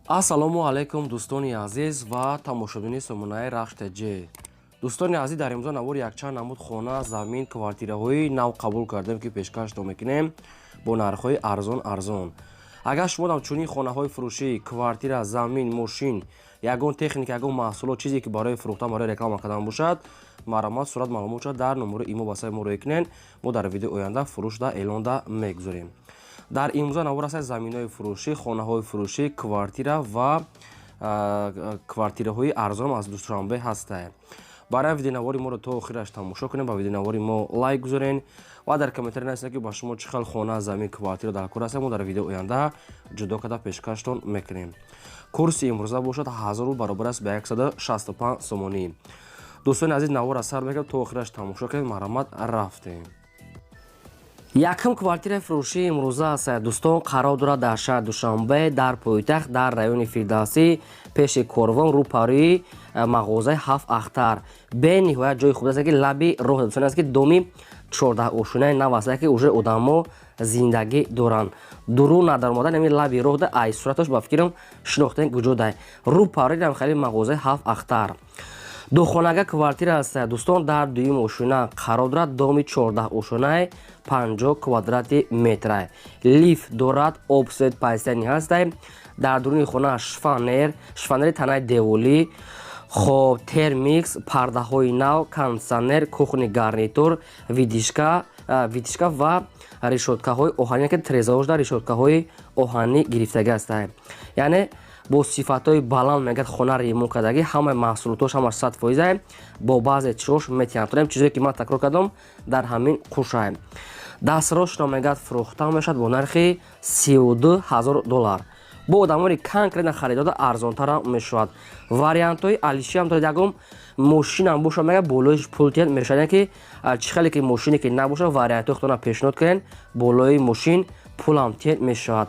Ассалому алайкум, дӯстони азиз ва тамошобини сомонаи Рахш ТЖ. Дӯстони азиз, дар имрӯза навори якчанд намуд хона, замин, квартираҳои нав қабул кардем, ки пешкашто мекунем бо нархҳои арзон арзон. Агар шумо дам чунин хонаҳои фурӯшӣ, квартира, замин, мошин, ягон техника, ягон маҳсулот, чизе ки барои фурӯхтан, барои реклама кардан бошад, марҳамат, сурат, маълумот дар номери имо ба сайти мо рӯй кунед. Мо дар видеои оянда фурӯшда эълонда мегузорем. Дар имрӯза навор аст заминҳои фурӯшӣ, хонаҳои фурӯшӣ, квартира ва квартираҳои арзон аз Душанбе ҳастанд. Барои видеонавори моро то охираш тамошо кунед, ба видеонавори мо лайк гузорен ва дар комментарий нависед, ки ба шумо чӣ хел хона, замин, квартира дар кор аст. Мо дар видеои оянда ҷудо карда пешкаштон мекунем. Курси имрӯза бошад 1000 рубл, баробар аст ба 165 сомонӣ. Дӯстони азиз, навор аз сар мекунем, то охираш тамошо кунед. Марҳамат, рафтем. Якум квартираи фурӯшии имрӯза аст, дӯстон, қарор дорад дар шаҳри Душанбе, дар пойтахт, дар райони Фирдавсӣ, пеши Корвон, рӯпарӯи мағозаи Ҳафт Ахтар. Бениҳоят ҷои хуб аст, ки лаби роҳ, дӯстони аст, ки доми 14 ошонаи нав аст, ки уже одамо зиндагӣ доранд. Дуру надаромадан ами лаби роҳда, ай сураташ ба фикрам шинохтен куҷодай, рӯпарӯи хеле мағозаи Ҳафт Ахтар. Духонага квартира аст, дӯстон, дар дуюм ошона қарор дорад, доми 14 ошонаи, 50 квадрати метра, лифт дорад, об, свет постоянный ҳастай. Дар дуруни хона шифоньер, шифоньери танаи деволӣ, хоб, термикс, пардаҳои нав, кондитсионер, кухонный гарнитур, вытяжка ва решёткаҳои оҳанӣ, ки тирезаҳошда решёткаҳои оҳанӣ гирифтагӣ ҳастанд, яъне бо сифатҳои баланд. Мегӯяд, хона ремонт кардагӣ, ҳамаи маҳсулотош ҳамаш 100%, бо баъзе чизош метиҳанд. Чизое ки ман такрор кардам, дар ҳамин қушай. Дастрошро мегӯяд, фурӯхта мешавад бо нархи 32 000 доллар. Бо одамони конкретно харидода арзонтарам мешавад. Вариантҳои алишиам дорад, ягон мошинам бошад, мега, болои пул тиҳад мешавад, яъне ки чӣ хеле ки мошине ки набошад, вариантҳои худтона пешниҳод кунед, болои мошин пулам тиҳад мешавад.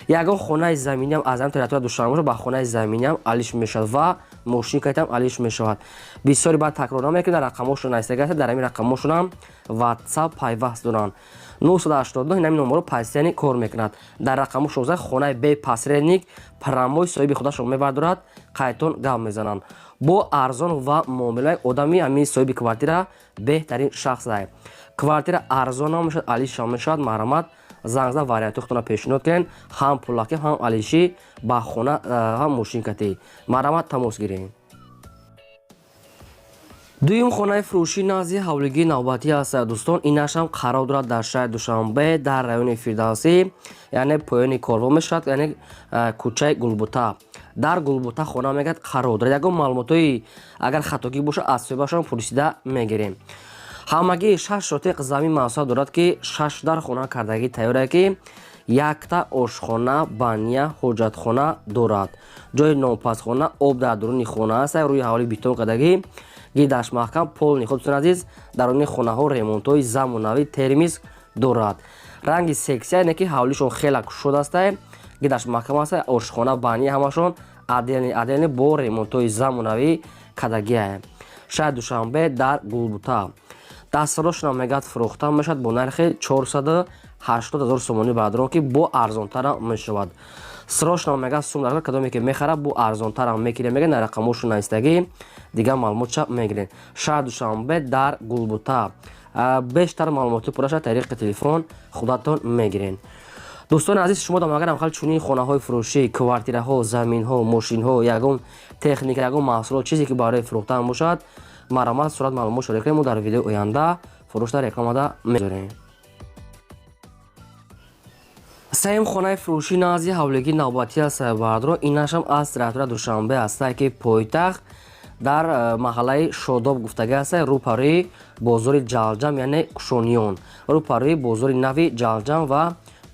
Ягон хонаи заминиам аз ҳамин территория Душанбе бошад, ба хонаи заминиам алиш мешавад ва мошин кайтам алиш мешавад. Бисёри баъд такрор намекунад, рақамҳошон навистага аст. Дар ҳамин рақамҳошонам Ватсап пайваст доранд, 989 ҳамин номеро постоянно кор мекунад. Дар рақамҳо 16 хонаи бе посредник, прямой соҳиби худашро мебардорад, қайтон гап мезананд бо арзон ва муомилаи одами. Ҳамин соҳиби квартира беҳтарин шахс ай. Квартира арзонам мешавад, алишам мешавад. Марҳамат, занг зада, вариантҳои худтонро пешниҳод кунед, ҳам пулакӣ, ҳам алишӣ ба хона, ҳам мошинкатӣ. Марҳамат, тамос гиред. Дуюм хонаи фурӯшӣ назди ҳавлигии навбатӣ аст, дӯстон. Инашам қарор дорад дар шаҳри Душанбе, дар райони Фирдавсӣ, яъне поёни Корвон мешавад, яъне кӯчаи Гулбута. Дар Гулбута хона, мегӯяд, қарор дорад. Ягон маълумотҳои агар хатогӣ бошад, аз соҳибашон пурсида мегирем. Ҳамагӣ 6 сотиқ замин масоҳат дорад, ки шаш дар хона кардагӣ тайёре, ки якта ошхона, баня, ҳоҷатхона дорад, ҷои нонпазхона, об дар дуруни хона аст, рӯи ҳавли бетон кардагӣ, гидаш маҳкам, полный. Хуб, дӯстони азиз, даруни хонаҳо ремонтҳои замонавӣ, термис дорад, ранги сексия, не ки ҳавлишон хела кушод астай, гидаш маҳкам аст. Ошхона, баня ҳамашон отдельный отдельный, бо ремонтҳои замонавӣ кардагиа. Шаҳри Душанбе, дар Гулбута. Дастрошона, мегӯяд, фурӯхта мешавад бо нархи 480 ҳазор сомонӣ, бародарон, ки бо арзонтарам мешавад. Срочно, мегӯяд, сум дар кадоме ки мехарад, бо арзонтарам мекунем. Мегӯяд, на рақамҳошон навистагӣ, дигар маълумотша мегирем. Шаҳри Душанбе, дар Гулбута. Бештар маълумоти пурраша тариқи телефон худатон мегирен. Дӯстони азиз, шумо дам агар ҳам чунин хонаҳои фурӯшӣ, квартираҳо, заминҳо, мошинҳо, ягон техника, ягон маҳсулот, чизе ки барои фурӯхтан бошад, марҳамат, сурат, маълумот шарик кунед. Мо дар видеои оянда фурӯшда рекламада мегузорем. Сеюм хонаи фурӯшӣ назди ҳавлигии навбатӣ аст, бародарон. Инашам аз территория Душанбе ҳастае, ки пойтахт, дар маҳаллаи Шодоб гуфтагӣ аст, рӯпарӯи бозори Ҷалҷам, яъне Кушониён, рӯпарӯи бозори нави Ҷалҷам ва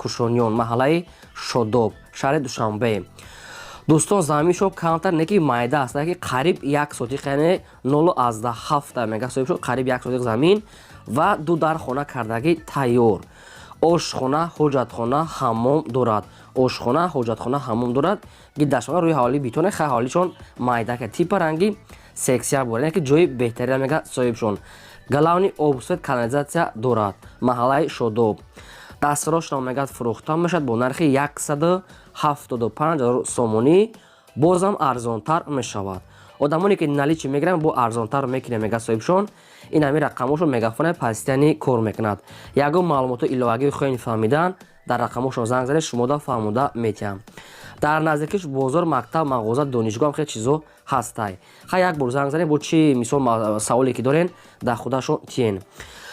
Кушониён, маҳаллаи Шодоб, шаҳри Душанбе. Дӯстон, заминшон камтар не ки майда аст, ки қариб як сотиқ, яъне 0,7 мега соҳиб шуд, қариб як сотиқ замин ва ду дар хона кардагӣ тайёр. Ошхона, ҳоҷатхона, ҳаммом дорад. Ошхона, ҳоҷатхона, ҳаммом дорад, гидашхона рӯи ҳавлии бетоне. Хай, ҳавлишон майда ка, типа ранги сексия буд, яъне ки ҷои беҳтарина, мега соҳибшон. Главный об, свет, канализация дорад. Маҳаллаи Шодоб. Дастрошро, мегӯяд, фурӯхта мешавад бо нархи 180 75 ҳазор сомонӣ, бозам арзонтар мешавад. Одамоне ки наличный мегиранд, бо арзонтар мекунем, мега соҳибшон. Ин ҳамин рақамошон, мегафоне постоянно кор мекунад. Ягон маълумоти иловагӣ хоҳед фаҳмидан, дар рақамошон занг занед, шумода фаҳмода метиҳам. Дар наздикиш бозор, мактаб, мағоза, донишгоҳ ҳам хеле чизо ҳастай. Ха, як бор занг занед, бо чӣ мисол саволе ки дорен, дар худашон тиен.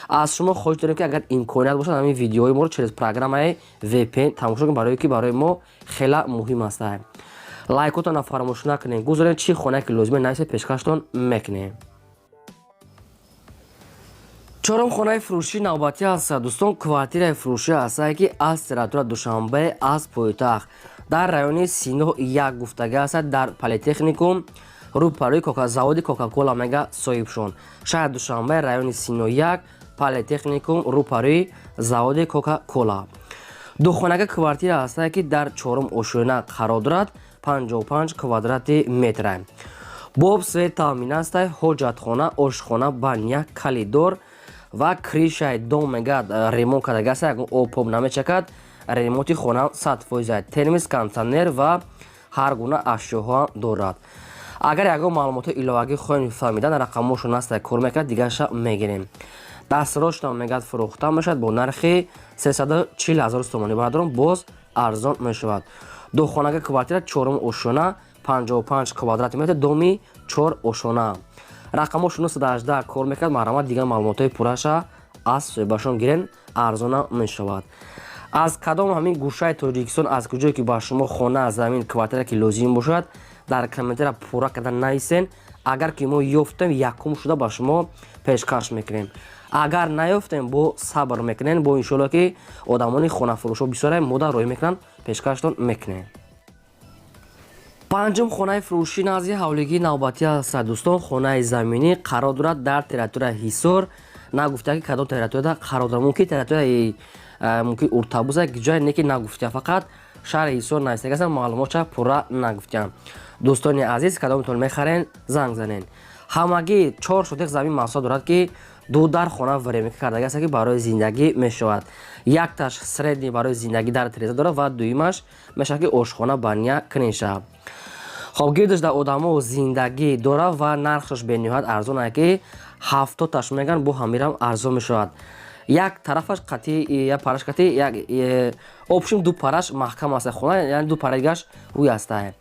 Аз шумо хоҳиш дорем, ки агар имконият бошад, ҳамин видеои моро через программаи VPN тамошо кунед, барое ки барои мо хела муҳим ҳастай. Лайкотона фаромӯш накунед, гузоред, чӣ хонае ки лозиме, нависед, пешкаштон мекунем. Чорум хонаи фурӯшӣ навбатӣ аст, дӯстон. Квартираи фурӯшӣ ҳастае, ки аз территория Душанбе, аз пойтахт, дар райони Сино 1 гуфтага аст, дар политехникум, рӯпарӯи заводи Кока-Кола, мега соҳибшон. Шаҳри Душанбе, райони Сино 1, политехникум, рӯпарӯи заводи Кока-Кола. Духонага квартира ҳастае, ки дар чорум ошёна қарор дорад, 55 квадрати метра. Бо об, свет таъмин астай, ҳоҷатхона, ошхона, баня, коридор ва крышаи дом, мегӯяд, ремонт кардаги аст, ягон об поб намечакад. Ремонти хона 100%, термос, кондитсионер ва ҳар гуна ашёҳо дорад. Агар ягон маълумоти иловагӣ хоҳем фаҳмидан, рақамошон аста, кор мекунад, дигарша мегирем. Дастрошна, мегӯяд, фурӯхта мешавад бо нархи 340 ҳазор сомонӣ, бародарон, боз арзон мешавад. Духонага квартира, чорум ошёна, 55 квадрати метр, доми чор ошёна. Рақамош 918 кор мекунад. Марҳамат, дигар маълумотҳои пурраша аз соҳибашон гирен, арзона мешавад. Аз кадом ҳамин гӯшаи Тоҷикистон, аз куҷое ки ба шумо хона, замин, квартира ки лозим бошад, дар комментария пурра карда нависен. Агар ки мо ёфтем, якум шуда ба шумо пешкаш мекунем. Агар наёфтем, бо сабр мекунем, бо иншоалло ки одамони хонафурӯшо бисёре мода роҳӣ мекунанд, пешкаштон мекунем. Панҷум хонаи фурӯшӣ назди ҳавлигии навбатӣ аст, дӯстон. Хонаи заминӣ қарор дорад дар территорияи Ҳисор. Нагуфта ки кадом территорияда қарор дорад, мумкин территорияи, мумкин Уртабуза, ҷое не ки нагуфтиям, фақат шаҳри Ҳисор навистагиастам, маълумотша пурра нагуфтиям. Дӯстони азиз, кадомтон мехарен, занг занен. Ҳамагӣ 4 сотих замин маҳсулот дорад, ки ду дар хона временка кардаги аст, ки барои зиндагӣ мешавад. Якташ средний барои зиндагӣ, дар тереза дорад, ва дуюмаш мешавад, ки ошхона, баня кунеша. Хоб, гирдаш дар одамо зиндагӣ дорад ва нархшаш бениҳоят арзон ае, ки 70-таш меган, бо ҳамирам арзон мешавад. Як тарафаш қати, як параш қати, як общем ду параш маҳкам аст хона, яъне ду параи дигаш рӯй астае.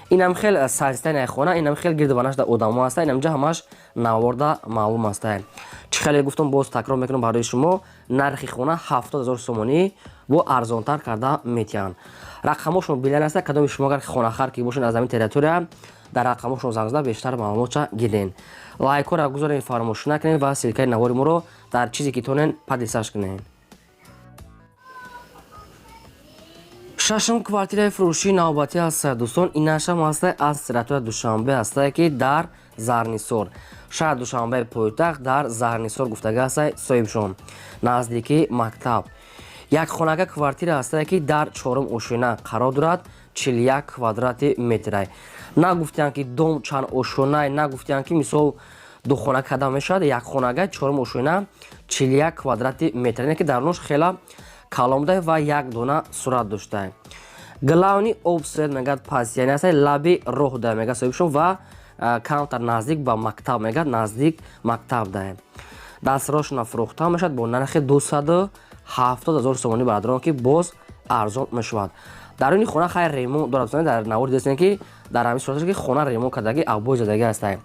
Инам хел состояние хона, инам хел гирду банаш дар одамо аста, инамҷа ҳамаш наворда маълум астае. Чӣ хеле гуфтам, боз такрор мекунам барои шумо: нархи хона 70 000 сомонӣ, бо арзонтар карда метиҳанд. Рақамошон билан аста. Кадоми шумо агар хонахар ки бошед аз ҳамин территория, дар рақамошон занг зада, бештар маълумотша гирен. Лайкҳоро гузорен, фаромӯш накунед ва ссылкаи навори моро дар чизе ки тонен поделиться кунед. Шашум квартираи фурӯшии навбатӣ аст, дӯстон. Инашам ҳаста, аз территория Душанбе ҳастае, ки дар Зарнисор, шаҳр Душанбе, пойтахт, дар Зарнисор гуфтага ҳастае соҳибшон, наздикии мактаб. Як хонага квартира ҳастае, ки дар чорум ошёна қарор дорад, 41 квадрати метрай. Нагуфтиям, ки дом чанд ошёнай, нагуфтиям, ки мисол ду хона карда мешавад. Як хонага, чорум ошёна, 41 квадрати метр, ине ки дарунаш хела калон буда ва як дона сурат доштае. Главный об, свет, мегӯяд, постоянно аста, лаби роҳ да, мегӯяд соҳибшон, ва камтар наздик ба мактаб, мегӯяд, наздик мактаб дае. Дастрошона фурӯхта мешавад бо нархи 270 000 сомонӣ, бародарон, ки боз арзон мешавад. Даруни хона хайр ремонт дорад. Дар навор дидастем, ки дар ҳамин сурат, ки хона ремонт кардаги, обой задаги ҳастае.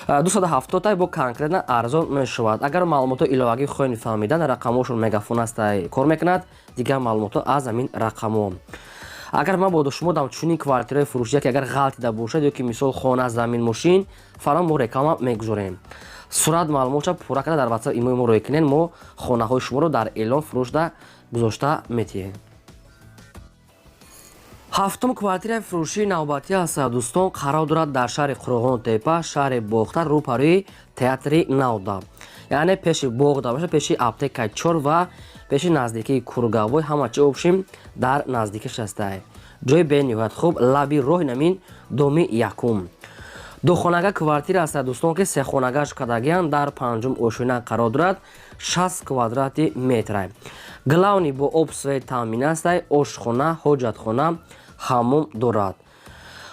270 тай, бо конкретно арзон мешавад. Агар маълумотҳо иловагӣ хоҳед фаҳмидан, рақамҳошон мегафон ҳастай, кор мекунад, дигар маълумотҳо аз ҳамин рақамҳо. Агар мабодо шумо дам чунин квартираи фурӯшия, ки агар ғалтида бошад, ё ки мисол хона, замин, мошин фаром, мо реклама мегузорем. Сурат, маълумотша пурра карда дар ватсап, имои мо рӯй кунед, мо хонаҳои шуморо дар эълон фурӯшда гузошта метиҳем. Ҳафтум квартираи фурӯшии навбатӣ аст, дӯстон. Қарор дорад дар шаҳри Қурғонтепа, шаҳри Бохтар, рӯпарӯи театри Навда, яъне пеши боғда бошад, пеши аптекаи чор ва пеши наздикии Кургавой, ҳама чи общем дар наздикиш ҳастай. Ҷои бениҳоят хуб, лаби роҳи намин доми якум. Духонага квартира аст, дӯстон, ки сехонагаш кардагиянд, дар панҷум ошёна қарор дорад, 60 квадрати метра. Главный бо об, свет таъмин астай, ошхона, ҳоҷатхона, Ҳаммом дорад.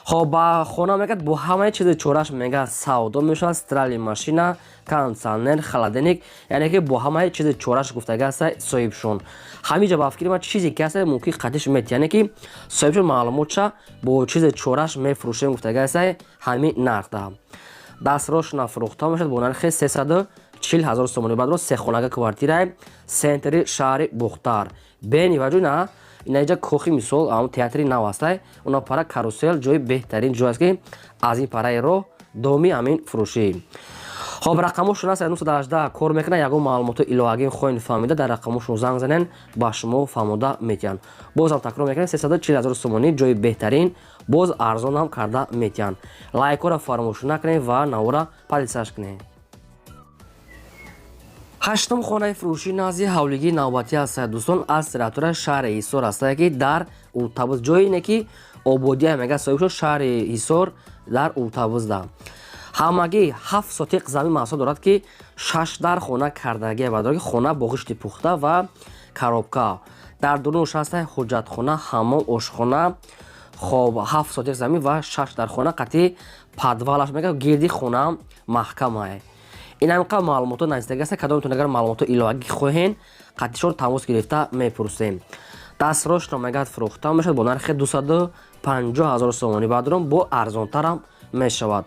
Хоб, ба хона мегӯяд, бо ҳамаи чизи чораш мегӯяд, савдо мешавад: стиральный машина, кондитсионер, холодильник, яъне ки бо ҳамаи чизи чораш гуфтага аста соҳибшон. Ҳамиҷа ба фикри ман, чизе ки аста, мумкин қатиш мет, яъне ки соҳибшон маълумотша бо чизи чораш мефурӯшем гуфтага аста. Ҳамин нархда дастрошна фурӯхта мешавад бо нархи 340 000 сомонӣ. Баъдро сехонага квартираи центри шаҳри Бухтар бениваҷӯ на инаиҷа кохи, мисол, ам театри нав астай, уна пара карусел, ҷои беҳтарин ҷой аст, ки аз ин параи роҳ доми ҳамин фурӯшӣ. Хоб, рақамошон аст, 918 кор мекунад. Ягон маълумоти иловагӣ хоҳед фаҳмида, дар рақамошон занг занен, ба шумо фаҳмода метиҳанд. Бозам такрор мекунем: 340 000 сомонӣ, ҷои беҳтарин, боз арзонам карда метиҳанд. Лайкҳоро фаромӯш накунед ва навора подписаться кунед. Ҳаштум хонаи фурӯшӣ назди ҳавлигии навбатӣ аст, дӯстон, аз территорияи шаҳри Ҳисор астае, ки дар Ултабуз, ҷое ине ки ободия мега соҳиб шуд, шаҳри Ҳисор дар Ултабузда. Ҳамагӣ 7 сотиқ замин маҳсул дорад, ки шаш дар хона кардагия бардорад, ки хона бо ғишти пухта ва коробка. Дар дурунаш ҳаста ҳуҷҷатхона, ҳаммом, ошхона. Хоб, 7 сотиқ замин ва шаш дар хона қатъи подвалаш, мега, гирди хонаам маҳкамае. Ин ҳаминқадр маълумотҳо наздига аст. Кадомтон агар маълумотҳо иловагӣ хоҳен, қатъишон тамос гирифта мепурсем. Дастрошро мегӯяд, фурӯхта мешавад бо нархи 250 000 сомонӣ. Баъдурон бо арзонтарам мешавад.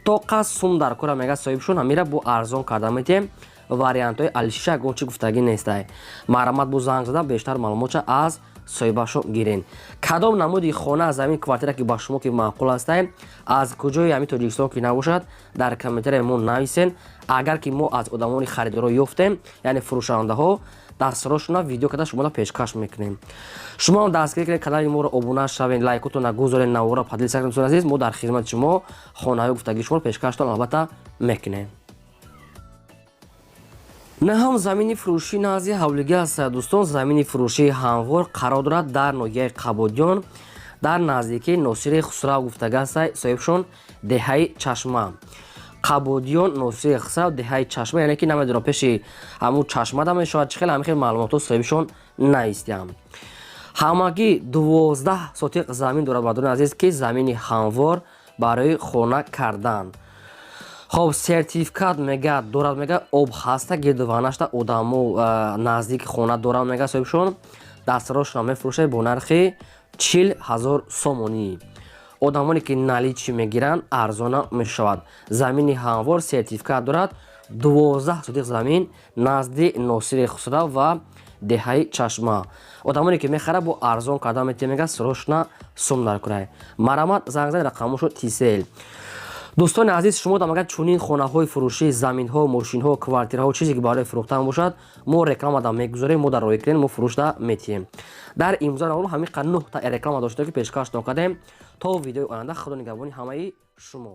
То қас сум дар кора, мегӯяд соҳибшон, ҳамира бо арзон карда метиҳем. Вариантҳои алишиша ягон чӣ гуфтагӣ нестай. Марҳамат, бо занг зада бештар маълумотша аз соҳибашон гирен. Кадом намуди хона, замин, квартира ки ба шумо ки маъқул ҳастай, аз куҷои ҳамин Тоҷикистон ки набошад, дар комментария мо нависен. Агар ки мо аз одамони харидоро ёфтем, яъне фурӯшандаҳо, дастрошона видео карда шуморо пешкаш мекунем. Шумо ҳам дастгирӣ кунед, канали моро обуна шавед, лайкотона гузоред, навора поделиться кунед. Дӯстони азиз, мо дар хизмати шумо, хонаҳои гуфтагии шуморо пешкаштон албатта мекунем. Наҳам замини фурӯшӣ назди ҳавлигӣ аст, дӯстон. Замини фурӯшии ҳамвор қарор дорад дар ноҳияи Қабодиён, дар наздикии Носири Хусрав гуфтага аст соҳибшон, деҳаи Чашма. Қабодиён, Носири Хусрав, деҳаи Чашма, яъне ки намедонам, пеши ҳамун чашмада мешавад, чӣ хеле ҳамин хел маълумотҳо соҳибшон наистиям. Ҳамагӣ 12 сотиқ замин дорад, бардорони азиз, ки замини ҳамвор барои хона кардан. Хоб, сертификат мега дорад, мега, об ҳаста, гирдуванашта одамо наздики хона доранд, мега соҳибшон. Дастрошона мефурӯшад бо нархи 40 000 сомонӣ. Одамоне ки наличный мегиранд, арзона мешавад. Замини ҳамвор, сертификат дорад, 12 сотиқ замин назди Носири Хусрав ва деҳаи Чашма. Одамоне ки мехарад, бо арзон карда метиҳем, мега, срочно сум дар курай. Марҳамат, занг занед, рақамошо Тисел. Дӯстони азиз, шумо дам агар чунин хонаҳои фурӯшӣ, заминҳо, мошинҳо, квартираҳо, чизе ки барои фурӯхтан бошад, мо рекламада мегузорем, мо дар роҳӣ кунем, мо фурӯшда метиҳем. Дар имрӯза навор ҳамин қадр нӯҳта реклама доштем, ки пешкаштон кардем. То видеои оянда, худо нигаҳбони ҳамаи шумо.